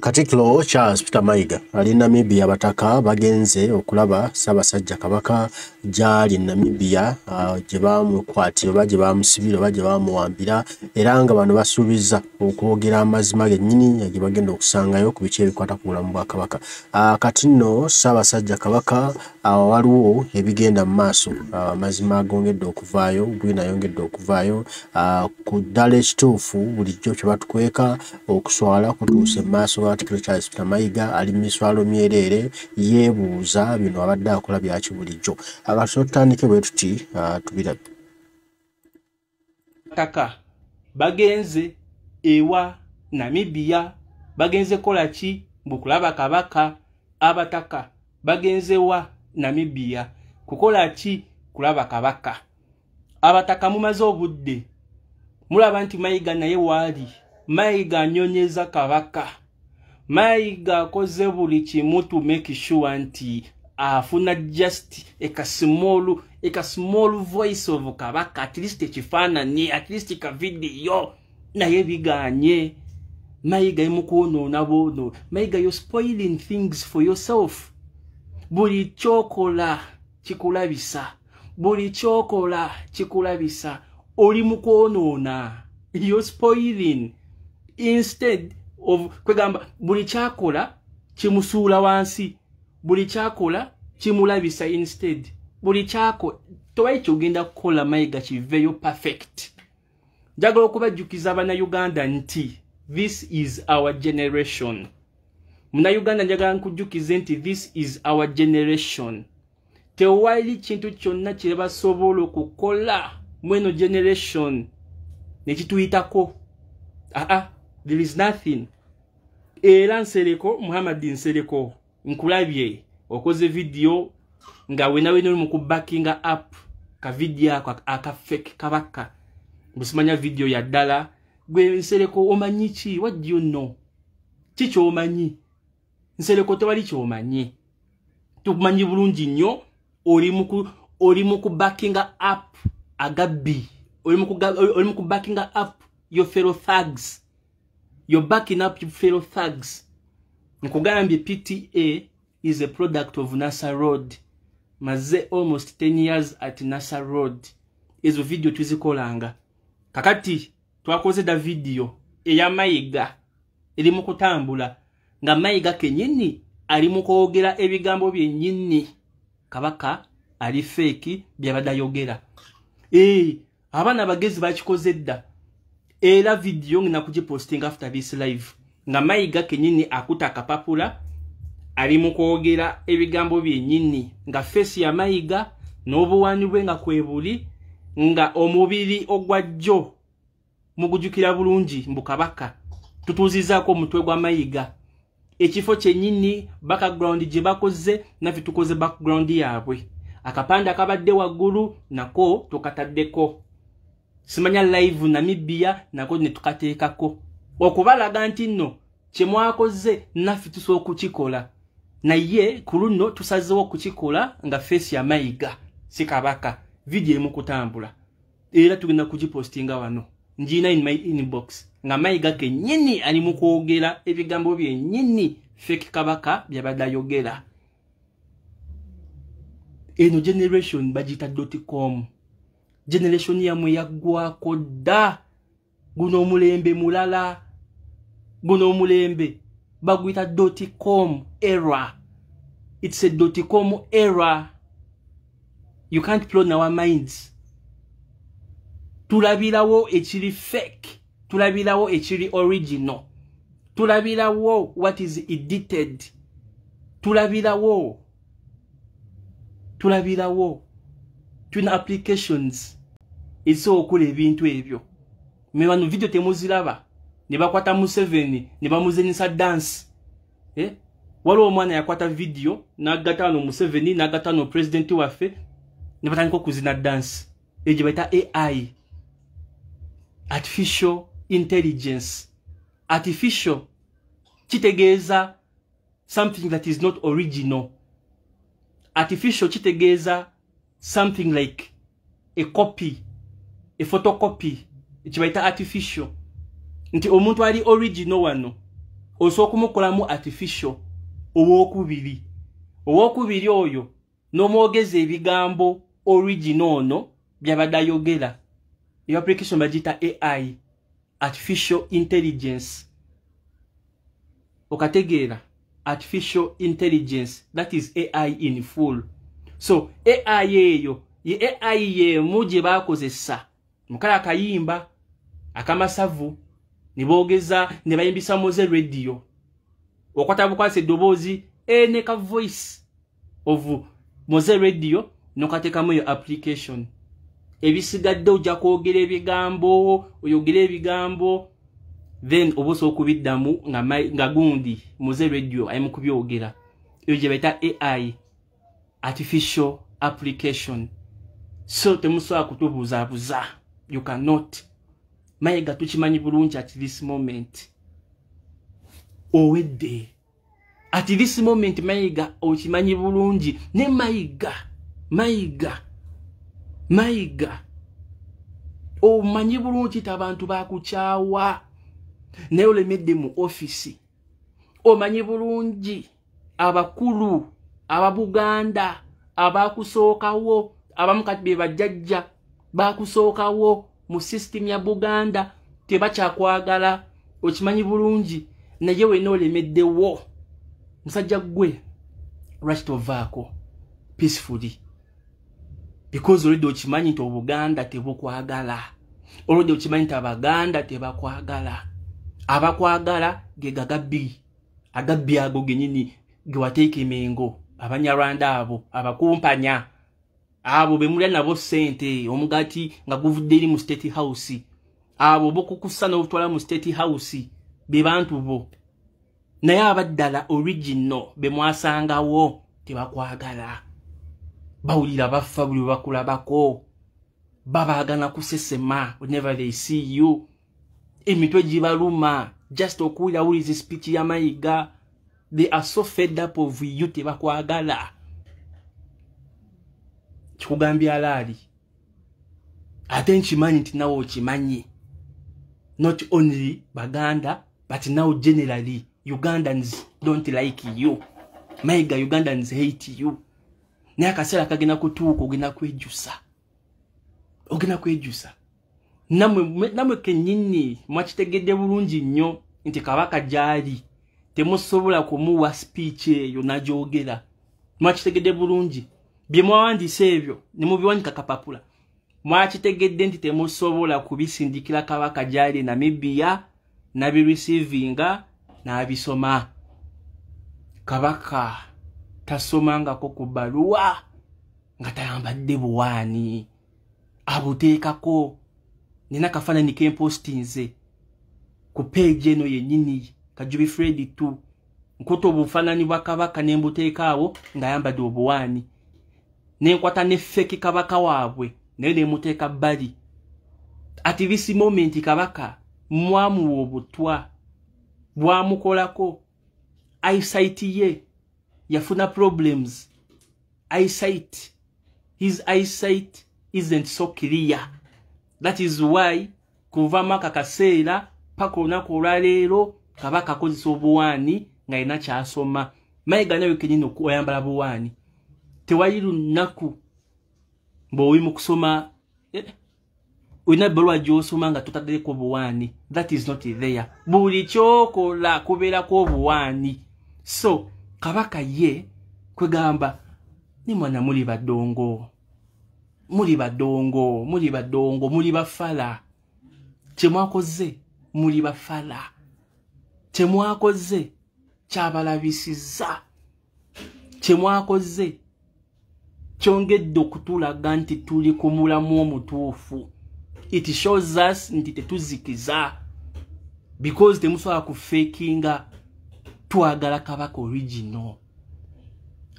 Katikkiro Charles Peter Mayiga ali Namibia. Abataka bagenze okulaba Ssaabasajja Kabaka gy'ali Namibia, gye bamukwatira oba gye bamusibira oba gye bamuwambira, era nga bano basuubizza okwogera amazima gennyini ge bagenda okusangayo ku biki ebikwata ku bulamu bwa Kabaka. Kati nno Ssaabasajja Kabaka, waliwo ebigenda mu maaso, amazima agongedde okuvaayo, bwino ayongedde okuvaayo ku ddala ekituufu bulijjo kye batukweka. Okuswala kutuuse mu maaso ga Katikkiro Charles Peter Mayiga, ali mu miswalo myereere, yeebuuza bino abadde akola byaki bulijjo. Akati tutandike bwe tuti, tubirabe. Taka bagenze ewa Namibia, bagenze kola ki? Mbu kulaba Kabaka. Abataka bagenze wa Namibia kukola ki? Kulaba Kabaka. Abataka mumaze obudde mulaba nti Mayiga naye waali. Mayiga anyonyeza Kabaka. Mayiga akoze buli kimu to make sure nti afuna just a small voice of Kabaka, at least ekifaananyi, at least ka video, naye biganye. Mayiga emukwonoona bwono. Mayiga, you spoiling things for yourself. Buli kyokola kikulabisa, buli kyokola kikulabisa. Oli mu kwonoona, you spoiling instead of kwegamba. Buli kyakola kimusuula wansi, buli kyakola kimulabisa instead. Buli kyako tewali kyogenda kukola, Mayiga, kiveeyo perfect. Njagala okubajjukiza Abannayuganda nti this is our generation. Munnayuganda, njagala nkujjukize nti this is our generation. Tewali kintu kyonna kye basobola okukola mweno generation nekituyitako. Aa, there is nothing. Era Nsereko, Muhammad Nsereko, nkulabye okoze video nga wena wena oli mu kubackinga up ka video ako aka fake Kabaka. Busimanya video ya ddala. Gwe Nsereko, omanyi ki? What do you know? Ki kyomanyi, Nsereko? Tewali kyomanyi. Tukumanyi bulungi nnyo, oli mu kubackinga up agabbi, oli mu kubackinga up your fellow thugs. You're backing up your fellow thugs. Nkugambye, PTA is a product of Nasa Road. Maze almost 10 years at Nasa Road. Ezo video tuzikolanga. Kakati twakoze da video eya Mayiga eri mu kutambula, nga Mayiga kenyini ali mu kwogera ebigambo byennyini Kabaka ali fake byabadde ayogera. Abaana abagezi bakikoze dda, era video ngina kugiposting after this live, nga Mayiga kenyini akuta akapapula, ali mu kwogera ebigambo byennyini, nga face ya Mayiga n'obuwani bwe nga kwebuli, nga omubiri ogwajjo mugujukira bulungi mbu Kabaka tutuuzizaako omutwe gwa Mayiga. Ekifo kyennyini, background gye bakoze, naffe tukoze background yaabwe. Akapande akabadde waggulu nako tukataddeko, simanya live Namibia nako ne tukateekako okubalaga nti nno kye mwakoze naffe tusobola okukikola, naye ku luno tusazeewo okukikola nga face ya Mayiga, si Kabaka. Video emu kutambula, era tugenda kugipostinga wano. Ngiina in my inbox, nga Mayiga kennyini ali mu kwogera ebigambo byennyini fake Kabaka byabadde ayogera. Eno generation bagiyita .com generation. Yammwe yaggwako dda. Guno omulembe mulala, guno omulembe baguyita .com era. It's a .com era. You can't play our minds. Tulabirawo ekiri fake, tulabirawo ekiri original, tulabirawo what is edited, tulabirawo, tulabirawo. Tulina applications ezisobola okukola ebintu ebyo. Mebano video temuziraba, ne bakwata Museveni ne bamuzenyisa dance, eh? Waliwo omwana yakwata video n'agatta wano Museveni, n'agatta wano pulezidenti waffe, ne batandika okuzina dance. Eyo gye bayita AI, artificial intelligence. Artificial kitegeeza something that is not original. Artificial kitegeeza something like a copy, a photocopy. Ekibayita artificial nti omuntu ali original wano. Osobola okumukolamu artificial owokubiri. Owokubiri oyo n'omwogeza ebigambo original ono byabadde ayogera. Eyo application bagiyita AI, artificial intelligence. Okategeera? Artificial intelligence, that is AI in full. So AI eyo ye AI yemu gye bakozesa mukala akayimba akamasavu ne boogeza ne bayimbisa Mowzey Radio. Okwata bukwasa eddoboozi ne ka voice of Mowzey Radio nokateekamu eyo application. Ebisigadde ojja kwogera ebigambo, oyogere ebigambo, then oba osobola okubiddamu nga gundi Mowzey Radio ali mu kubyogera. Eyo gye bayita AI, artificial application. So temusobola kutubuuzaabuza, you cannot. Mayiga, tukimanyi bulungi at this moment owedde. At this moment, Mayiga, okimanyi bulungi. Ne Mayiga, Mayiga, Mayiga, omanyi bulungi ti abantu bakukyawa naye olemedde mu offisi. Omanyi bulungi abakulu ababuganda abakusookawo, abamu kati be bajjajja bakusookawo mu system ya Buganda, tebakyakwagala. Okimanyi bulungi, naye wena olemeddewo. Musajja gwe, lwaki tovaako peacefully? Because already okimanyi nti Obuganda tebukwagala, already okimanyi nti Abaganda tebakwagala. Abakwagala ge gagabbi, agabbi ago genyini gewateeka emengo, Abanyarwanda abo abakumpanya abo bemulya nabo ssente, omugati nga guvudde eri mu State House, abo bokukusa n'obutwala mu State House, be bantu bo. Naye abaddala original be mwasangawo tebakwagala. Bawulira bafa buli bakulabako, babaagana kusesema whenever they see you. Emitwe gibaluma just okuwulira wuliza speech ya Mayiga. They are so fed up of you, tebakwagala. Kikugambye alaali, ate nkimanyi nti nawe okimanyi. Not only Baganda, but now generally Ugandans don't like you, Mayiga. Ugandans hate you. Naye akaseera kagenda kutuuka, ogenda kwejjusa, ogenda kwejjusa. Namwe kennyini mwakitegedde bulungi nnyo nti Kabaka gy'ali temusobola kumuwa speech eyo nagyogera. Mwakitegedde bulungi bye mwawandiise ebyo ne mubiwanika kapapula. Mwakitegedde nti temusobola kubisindikira Kabaka gy'ali Namibia nabireceivinga n'abisoma. Kabaka tasomangako ku bbaluwa nga tayambadde buwaani, abuteekako. Nina kafaananyi kempostinze ku page eno yennyini, Kajubi Fred 2. Nkuta obufaananyi bwa Kabaka ne mbuteeka awo ng'ayambadde obuwaani, nenkwata ne fake kabaka waabwe naye nemuteeka bbali. At this moment Kabaka mwamuwa obutwa, bwamukolako. Eyesight ye yafuna problems, eyesight, his eyesight isn't so clear. That is why kuvamu aka kaseera paka olunaku olwaleero Kabaka akozesa obuwaani ng'alina kyasoma. Mayiga, nawe kenyini oyambala buwaani. Tewali lunaku bw'oli mu kusoma, olina ebbaluwa gy'osoma nga totaddeko buwaani. That is not there. Buli kyokola kubeerako obuwaani. So Kabaka ye kwegamba ni mwana, muli badongo, muli badongo, muli badongo, muli bafala. Kyemwakoze, muli bafala. Kyemwakoze kyabalabisizza, kyemwakoze kyongedde okutulaga nti tuli ku mulamu omutuufu. It shows us nti tetuzikiza, because temusobola kufakinga. Twagala Kabaka original.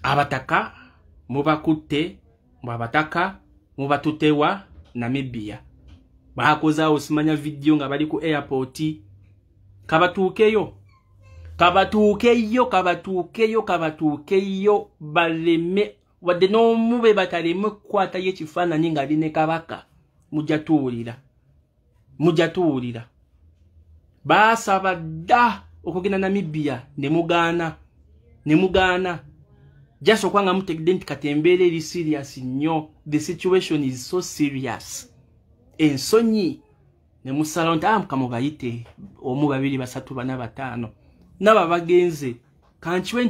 Abataka mubakutte, mbu abataka mubatutewa Namibia. Bakozaawo simanya video nga bali ku airport. Kabatuukeyo, kabatuukeyo, kabatuukeyo, kabatuukeyo, baleme wadde n'omu be bataleme kukwatayo ekifaananyi nga ali ne Kabaka. Mujja tuwulira, mujja tuwulira. Baasaba dda. okugenda Namibia ne mugaana, ne mugaana. Just okwanga mutegedde nti kati embeera eri serious nnyo, the situation is so serious. Ensonyi ne musalawo nti mukama bayite 1 2 3 4 5 naba bagenze. Kankiwe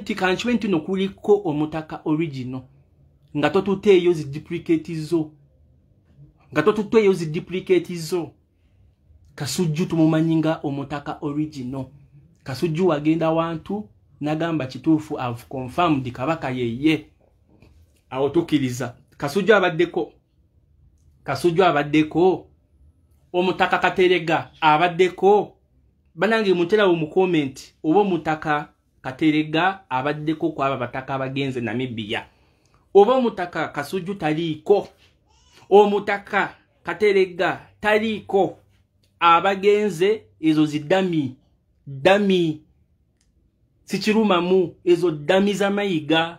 nti no kuliko omutaka original nga totuteeyo zi duplicate zo, nga totuteeyo zi duplicate zo. Kasujju tumumanyi nga omutaka original. Kasujju wagenda wantu nagamba kituufu, I've confirmed Kabaka yeye. Awo tukkiriza. Kasujju abaddeko, Kasujju abaddeko, omutaka Katerega abaddeko. Banange muterawo mu comment oba omutaka Katerega abaddeko kwaba bataka abagenze Namibia, oba omutaka Kasujju taliiko, omutaka Katerega taliiko. Abagenze ezo zidami dami sikirumamu, ezo dami za Mayiga.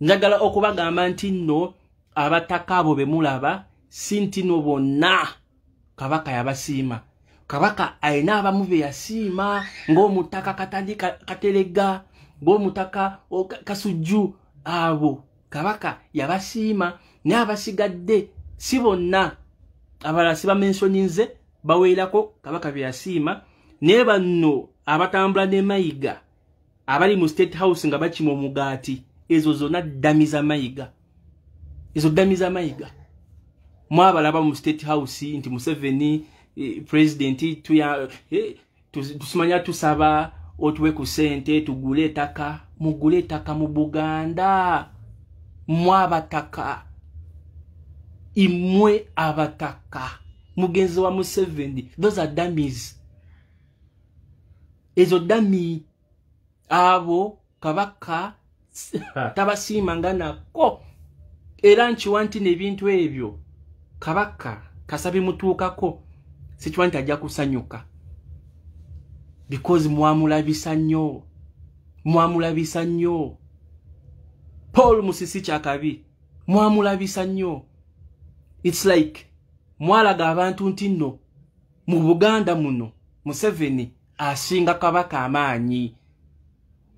Njagala okubagamba nti nno abataka abo be mulaba si nti nno bonna Kabaka yabasiima. Kabaka alina abamu be yasiima ng'omutaka Katerega, ng'omutaka Kasujju, abo Kabaka yabasiima. Naye abasigadde si bonna, abalala sibamensioninze, baweerako Kabaka be yasiima. Naye banno abatambula ne Mayiga abali mu State House nga bakima omugaati, ezo zonna ddami za Mayiga, ezo ddami za Mayiga. Mwabalaba mu State House nti Museveni president tusimanya tusaba otuwe ku ssente tugule ettaka. Mugule ettaka mu Buganda, mwabataka imwe abataka mugenzi wa Museveni, those are dummies. Ezo dummy abo Kabaka tabasiimanga nako. Era nkiwa nti n'ebintu ebyo Kabaka kasabi mutuukako, sikiwa nti ajja kusanyuka because mwamulabisa nnyo, mwamulabisa nnyo. Paul Musisi Kyakabi mwamulabisa nnyo. It's like mwalaga abantu nti nno mu Buganda muno Museveni asinga Kabaka amaanyi.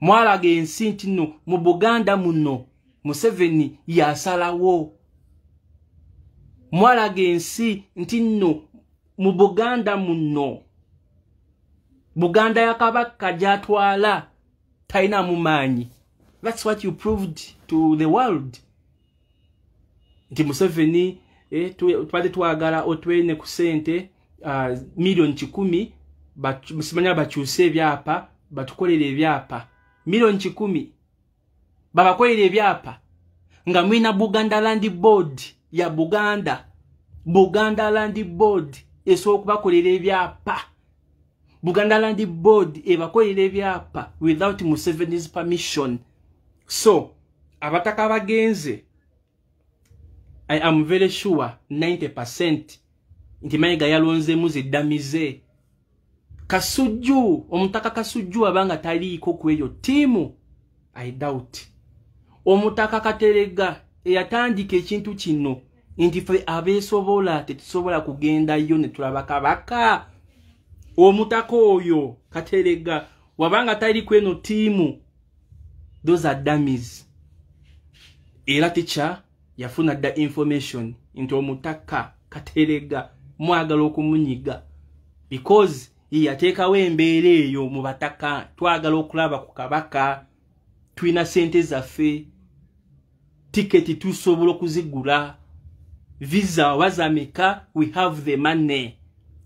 Mwalaga ensi nti nno mu Buganda muno Museveni yasalawo. Mwalaga ensi nti nno mu Buganda muno Buganda ya Kabaka gy'atwala talina mu maanyi. That's what you proved to the world. Nti Museveni tubadde twagala otwene ku ssente 1,000,000 simanya bakyuse ebyapa, batukolere ebyapa 1,000,000 babakolere ebyapa nga mwina Buganda Land Board ya Buganda. Buganda Land Board esobola okubakolera ebyapa. Buganda Land Board ebakolera ebyapa without Museveni's permission. So abataka bagenze, I am very sure 90% nti Mayiga yalonzeemu ziddamize. Kasujju, omutaka Kasujju abanga taliiko ku eyo ttiimu, I doubt. Omutaka Katerega eyatandika ekintu kino nti ffe abeesobola tetusobola kugendayo ne tulaba Kabaka. Omutaka oyo Katerega wabanga tali ku eno ttiimu, those are dummies. Era teacher yafuna dda information nti omutaka Katerega mwagala okumunyiga because ye yateekawo embeera eyo mu bataka. Twagala okulaba ku Kabaka, tulina ssente zaffe, tiketi tusobola okuzigula, visa wazameka, we have the money.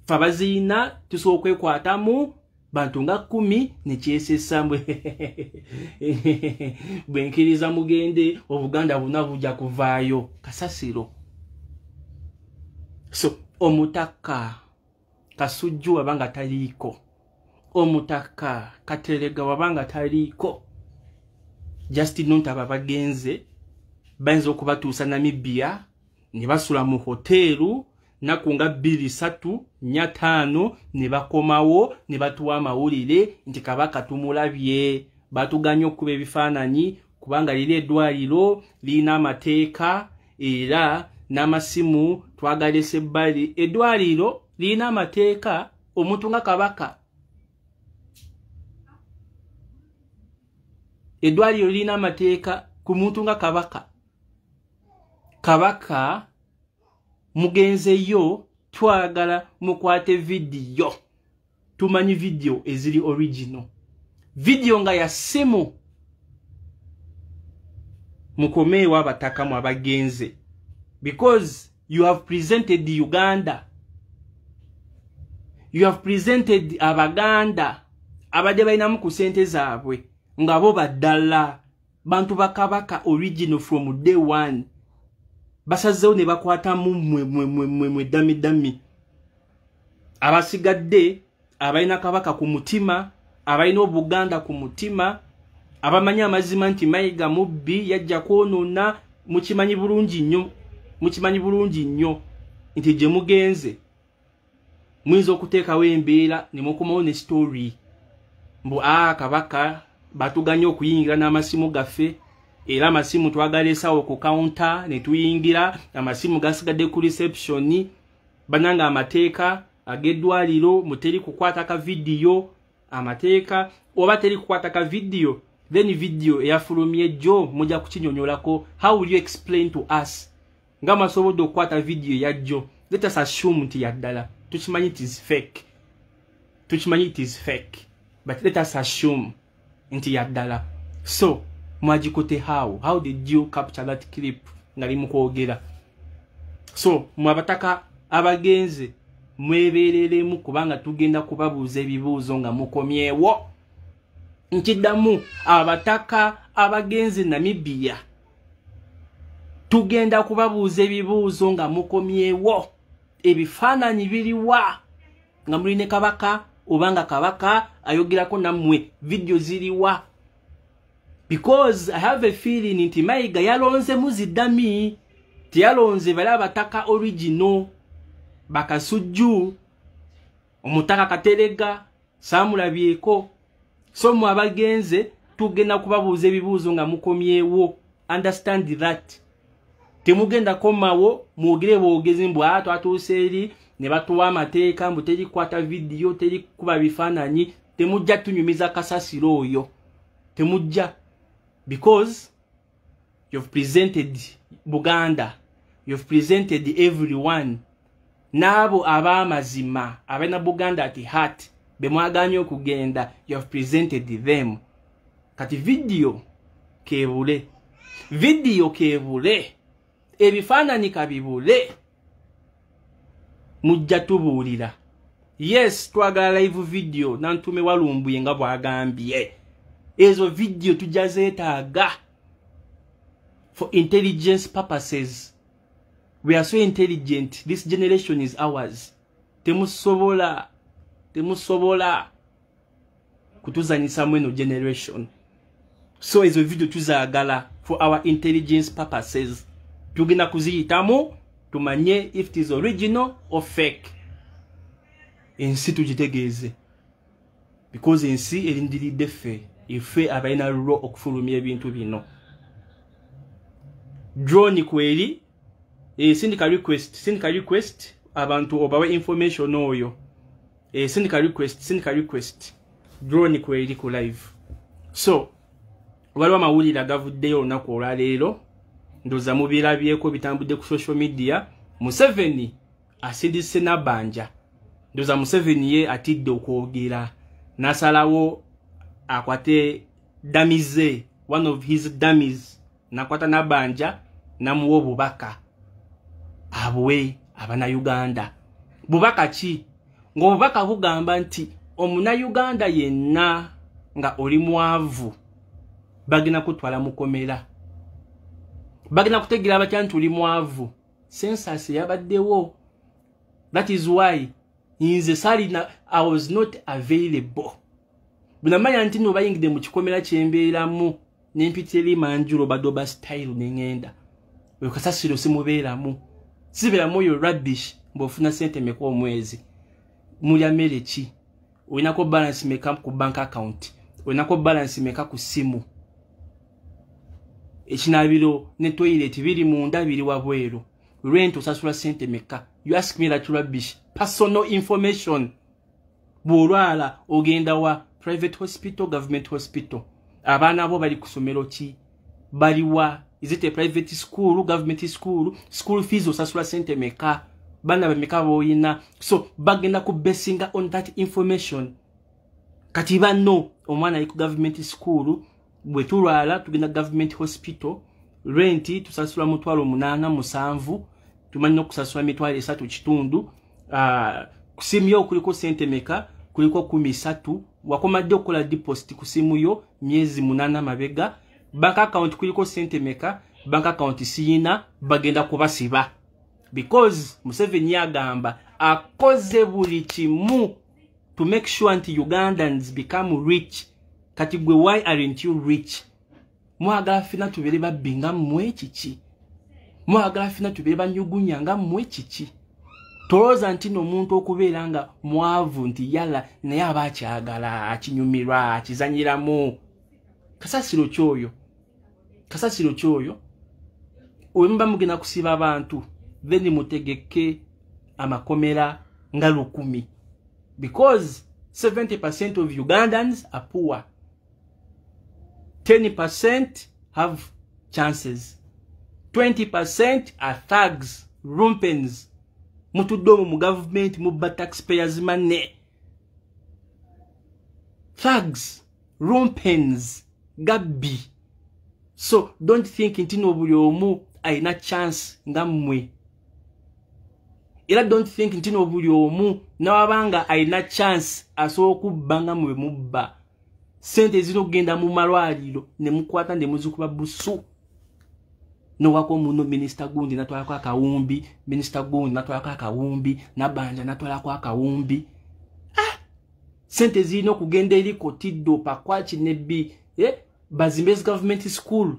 Ffe abaziyina tusobola okwekwatamu bantu nga 10 nekyesesa bwe nkiriza mugende Obuganda buna bujja kuvaayo kasasiro. So omutaka Kasujju wabanga taliiko, omutaka Katerega wabanga taliiko, just not aba bagenze bayinza okubatuusa Namibia ne basula mu hoteelu naku nga 2 3 4 5 ne bakomawo ne batuwa amawulire nti Kabaka tumulabye. Batuganye okuba ebifaananyi kubanga liri eddwaliro lirina amateeka era n'amasimu twagalese ebbali. Eddwaliro lirina amateeka, omuntu nga Kabaka Eddwaliro lirina amateeka ku muntu nga kabaka. Kabaka mugenzeyo, twagala mukwate vidiyo. Tumanyi vidiyo eziri original, vidiyo nga ya simu. Mukomeewo abatakamu abagenze, because you have presented Uganda, you have presented Abaganda abadde balinamu ku sente zaabwe nga bo baddala bantu bakabaka original from day one. Basazeewo ne bakwatamu mmwe mmwe mmwe mmwe mmwe dummy dummy abasigadde, abalina kabaka ku mutima, abalina Obuganda ku mutima, abamanyi amazima nti Mayiga mubbi, yajja kwonoona. Mukimanyi bulungi nnyo, mukimanyi bulungi nnyo nti gye mugenze muyinza okuteekawo embeera ne mukomawo ne story mbu a kabaka batuganye okuyingira n'amasimu gaffe, era amasimu twagaleesawo ku counter ne tuyingira, amasimu gasigadde ku reception. Bananga, amateeka ag'eddwaliro muteri kukwata ka vidiyo. Amateeka oba teri kukwata ka vidiyo, then vidiyo eyafulumye jjo mujja kukinyonyolako. How will you explain to us nga mwasobodde okukwata vidiyo eyajjo? Let us assume nti yaddala. Tukimanyi it is fake, tukimanyi it is fake, but let us assume nti yaddala. So mwagikote how did you capture that clip nga limukwogera? So mwe abataka abagenze, mwebereremu, kubanga tugenda kubabuuza ebibuuzo nga mukomyewo. Nkiddamu, abataka abagenze Namibia, tugenda kubabuuza ebibuuzo nga mukomyewo. Ebifaananyi biriwa nga muli ne kabaka, oba nga kabaka ayogerako nammwe? Vidiyo ziriwa? Because I have a feeling nti Mayiga yalonzemu zi dummy, teyalonze bali abataka original. Bakasujju, omutaka Katerega saamulabyeko. So mwe abagenze, tugenda kubabuuza ebibuuzo nga mukomyewo. Understand that temugenda komawo mwogere bwogezi mbu a twatuuse eri ne batuwa amateeka mbu teri kukwata vidiyo, teri kukuba bifaananyi. Temujja tunyumiza kasasiro oyo, temujja, because you've presented Buganda, you've presented everyone. N'abo ab'amazima abalina Buganda at heart bemwaganye okugenda, you have presented them. Kati vidiyo kebule, vidiyo kebule, ebifaananyi kabibule, mujja tubuulira. Yes, twagala live video. Nantume Walumbuye nga bwagambye, ezo vidiyo tujja zeetaaga for intelligence purposes. We are so intelligent, this generation is ours. Temusobola, temusobola kutuzanyisamu eno generation. So ezo video tuzaagala for our intelligence purposes. Tugenda kuziyitamu tumanye if it is original or fake. Ensi tugitegeeze, because ensi erindiridde ffe, ife abalina lwo okufulumya ebintu bino. Drone kweri sindika request, sindika request abantu obawe information oyo. Sindika request, sindika request. Drone kweri ku live. So waliwo amawulire agavuddeyo olunaku olwaleero, ndowooza mubirabyeko, bitambudde ku social media. Museveni asindise Nabbanja. Ndowooza Museveni ye atidde okwogera, n'asalawo akwate dummy ze, one of his dummies, nakwata Nabbanja namuwa obubaka abuwe Abannayuganda. Bubaka ki? Ng'obubaka bugamba nti Omunnayuganda yenna nga oli mwavu bagenda kutwala mukomera. Bagenda kutegeera batya nti oli mwavu? Census yabaddewo. That is why nze salina, I was not available. Bwenamanya nti no bayingidde mu kikomera kyembeeramu, nempita eri manjulo badoba style neŋŋenda. Oyo kasasiro simubeeramu, sibeeramu oyo rubbish. Mbw'ofuna sente meka omwezi? Mulya mmere ki? Olinako balance meka ku bank account? Olinako balance meka ku ssimu? Ekinaabiro ne toilet biri munda, biri wabweru? Rent osasula sente meka? You ask me that rubbish personal information. Bw'olwala ogenda wa? Private hospital, government hospital? Abaana bo bali ku ssomero ki? Baliwa? Is it a private school, government school? School fees osasula sente meka? Baana bameka boyina? So bagenda ku basinga on that information. Kati banno omwana ali ku government school, bwe tulwala tugenda government hospital, rent tusasula 8,700, tumanyi okusasula 3,500. Kusimu yo kuliko sente meka? Kuliko 13. Wakomadde okukola deposit ku simu yo myezi 8 mabega. Bank account kuliko sente meka? Bank account siyina. Bagenda kubasiba because Museveni yagamba akoze buli kimu to make sure nti Ugandans become rich. Kati gwe, why aren't you rich? Mwagala fina tubeere babbi nga mmwe kiki? Mwagala fina tubeere banyugunya nga mmwe kiki? Tolowooza nti n'omuntu okubeera nga mwavu nti yala naye aba akyagala, akinyumirwa, akizanyiramu. Kasasiro kyoyo, kasasiro kyoyo. We muba mugenda kusiba abantu, then mutegeke amakomera nga 1000, because 70% of Ugandans are poor, 10% have chances, 20% are thugs, rumpens. Mutudde omwo mu gavumenti mubba taxpayers money. Thugs, rumpens, gabbi. So don't think nti no buli omu alina chance nga mmwe. Era don't think nti no buli omu nawabanga alina chance asobola okubba nga mmwe mubba. Sente zirina okugenda mu malwaliro ne mukwata ne muzikuba busu. Nowako muno minisita gundi natwalako akawumbi, minisita gundi natwalako akawumbi, Nabanja natwalako akawumbi. Ah! Sente zirina okugenda eri Kotiddo, Pakwaki nebbi, bazimbe government school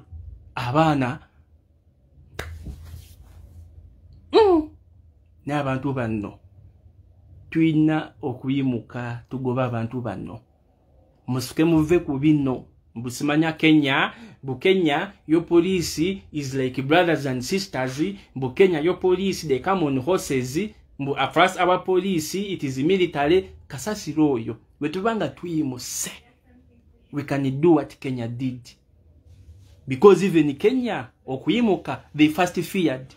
abaana. N'abantu banno tulina okuyimuka tugoba abantu banno. Musuke muve ku bino. Mbusimanya Kenya, Bukenya, your police is like brothers and sisters. Bukenya, your police, they come on horses. Mbu across our police, it is military. Kasasiro oyo. Wetubanga tuyimuse, we can do what Kenya did. Because even Kenya, okuyimuka, they first feared.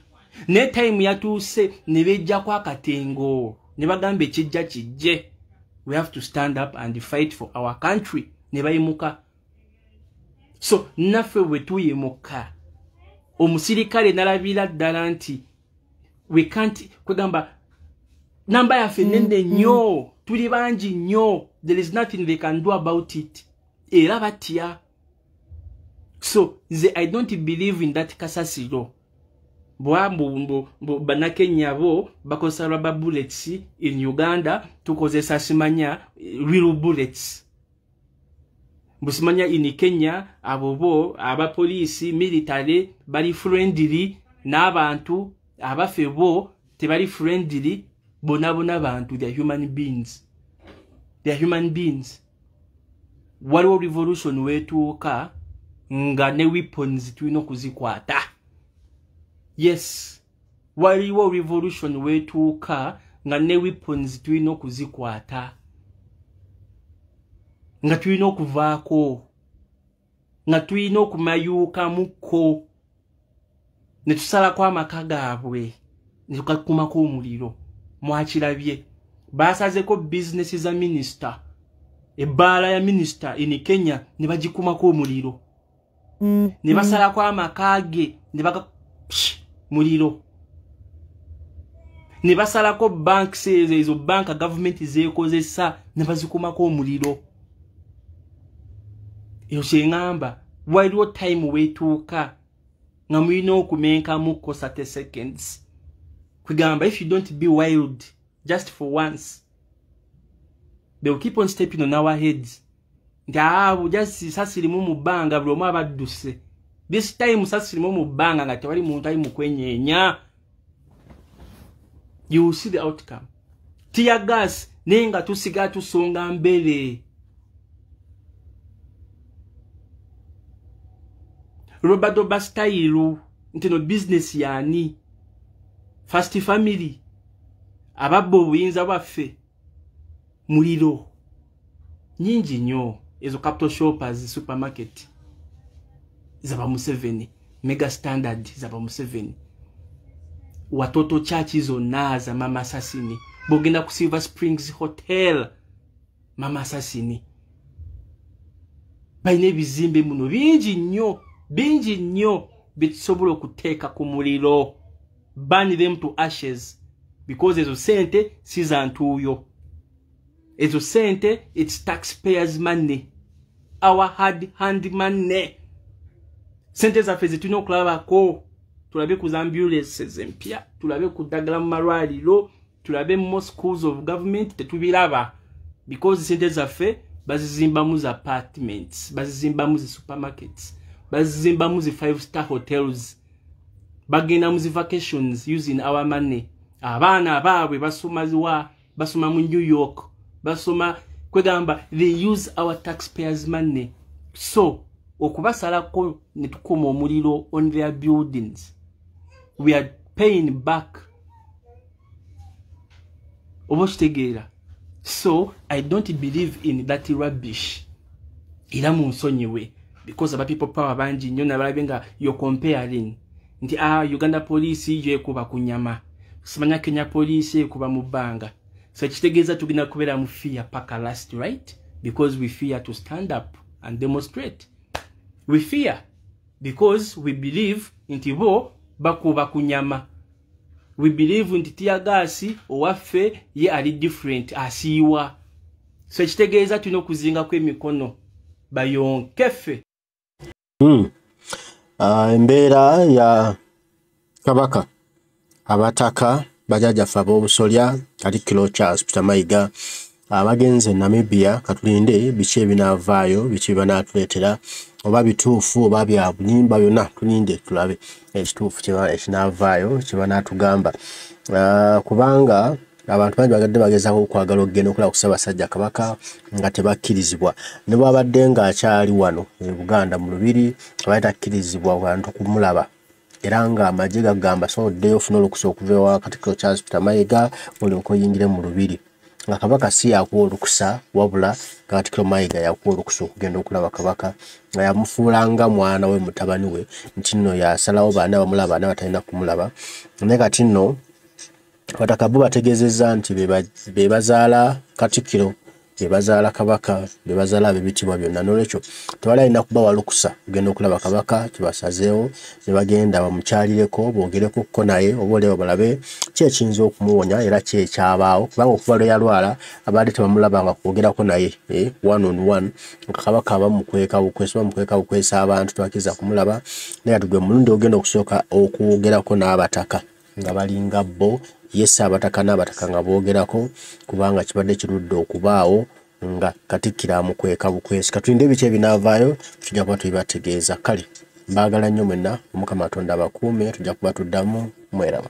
Ne time yatuuse, ne bejjako akatengo. Ne bagamba ekijja kijje. We have to stand up and fight for our country. Ne bayimuka. So naffe bwe tuyimuka, omusirikale nalabira ddala nti we can't, kwegamba namba yaffe nene nnyo, tuli bangi nnyo, there is nothing they can do about it. Era batya. So nze I don't believe in that kasasiro. Bwa bannakenya bo bakozesa rubber bullets, in Uganda tukozesa simanya real bullets. Busimanya in Kenya abo bo abapoliisi military bali friendly n'abantu, abaffe bo tebali friendly. Bona bona bantu, they are human beings, they are human beings. Waliwo revolution wetuuka nga ne weapons tulina okuzikwata. Yes, waliwo revolution wetuuka nga ne weapons tulina okuzikwata, nga tulina okuvaako, nga tulina okumayuukamukko ne tusalako amaka gaabwe ne tukakumako omuliro. Mwakirabye basazeko bizinesi za minisita, ebbaala ya minisita in Kenya ne bagikumako omuliro, ne basalako amaka ge ne baga muliro, ne basalako banks ezo, ezo banka gavumenti zeekozesa ne bazikumako omuliro. Eyo kyeŋŋamba, waliwo time weetuuka nga mulina okumenkamuko 30 seconds. Kwegamba if you don't be wild just for once, they will keep on stepping on our heads. Nti abo just sasirimu mu bbanga buli omu abadduse. This time sasirimu mu bbanga nga tewali muntu ali mu kwenyeenya. You will see the outcome. Tear gas naye nga tusigala tusonga mbere. Robadoba style nti no business yani first family ababba obuyinza bwaffe muliro nyingi nnyo. Ezo Capital Shoppers supermarket zaba Museveni, Mega Standard zaba Museveni, Watoto Church zonna za Mama Assassini. Bw'ogenda ku Silver Springs Hotel, Mama Assassini. Balina ebizimbe muno bingi nnyo, bingi nnyo byetusobola okuteeka ku muliro, burn them to ashes, because ezo sente si za ntuuyo. Ezo sente, it's taxpayers' money, our hard earned money. Sente zaffe zetulina okulabako, tulabe ku ambulances empya, tulabe ku ddagala mu malwaliro, tulabe more schools of government. Tetubiraba because sente zaffe bazizimbamu za apartments, bazizimbamu zi supermarkets, bazizimbamu zi five star hotels, bagenda mu zi vacations using our money. Abaana abaabwe basoma ziwa? Basoma mu New York, basoma kwegamba they use our taxpayers' money. So okubasalako ne tukuma omuliro on their buildings, we are paying back, oba okitegeera? So I don't believe in that rubbish. Era munsonyiwe, because aba People Power bangi nnyo nabalabye nga you're comparing nti ah, Uganda Police yo ekuba ku nyama, simanya Kenya Police ekuba mu bbanga. So ekitegeeza tugenda kubeera mu fear paka last, right? Because we fear to stand up and demonstrate. We fear because we believe nti bo bakuba ku nyama. We believe nti tear gas owaffe ye ali different, asiiwa. So ekitegeeza tulina okuzingako emikono bayonke ffe. Embeera ya Kabaka, abataka, bajjajjaffe ab'obusolya, Katikkiro Charles Peter Mayiga abagenze Namibia, katulinde biki ebinaavaayo, biki banaatuleetera, oba bituufu oba bya bulimba, byonna tulinde tulabe ekituufu ekinaavaayo kye banaatugamba. Kubanga abantu bangi bagadde bagezaako okwagala okugenda okulaba ku Ssaabasajja Kabaka nga tebakkirizibwa. Ne bw'abadde ng'akyali wano e Buganda mu Lubiri, abadde takkirizibwa bantu kumulaba, era ng'amagye gagamba so oddeyo ofune olukusa okuva ewa Katikkiro Charles Peter Mayiga olyoke oyingire mu Lubiri, nga Kabaka si yakuwa olukusa, wabula Katikkiro Mayiga yakuwa olukusa okugenda okulaba Kabaka, nga yamufuula nga mwana we, mutabani we, nti nno yasalawo baana bamulaba, baana batalina kumulaba. Naye kati nno abataka bo bategeezezza nti be bazaala Katikkiro, be bazaala Kabaka, be bazaala ab'ebitiibwa byonna, noolwekyo tewali alina kubawa lukusa kugenda okulaba Kabaka. Kyebasazeewo ne bagenda bamukyalireko, boogereko ko naye, oba oliawo balabe ki ekiyinza okumuwonya era ki ekyabaawo, kubanga okuva lwe yalwala abadde tebamulabanga kwogerako naye one on one, nga Kabaka bamukweka bukwesi, bamukweka bukwesa, abantu tebakkiriza kumulaba. Naye kati gwe mulundi ogenda okusooka okwogerako n'abataka nga balinga bo ye Ssaabataka n'abataka nga boogerako, kubanga kibadde kirudde okubaawo nga Katikkiro amukweka bukwesi. Katulinde biki ebinaavaayo, tujja kuba tubibategeeza. Kale mbaagala nnyo mwenna, Omukama Katonda abakuume, tujja kuba tuddamu. Mweraba.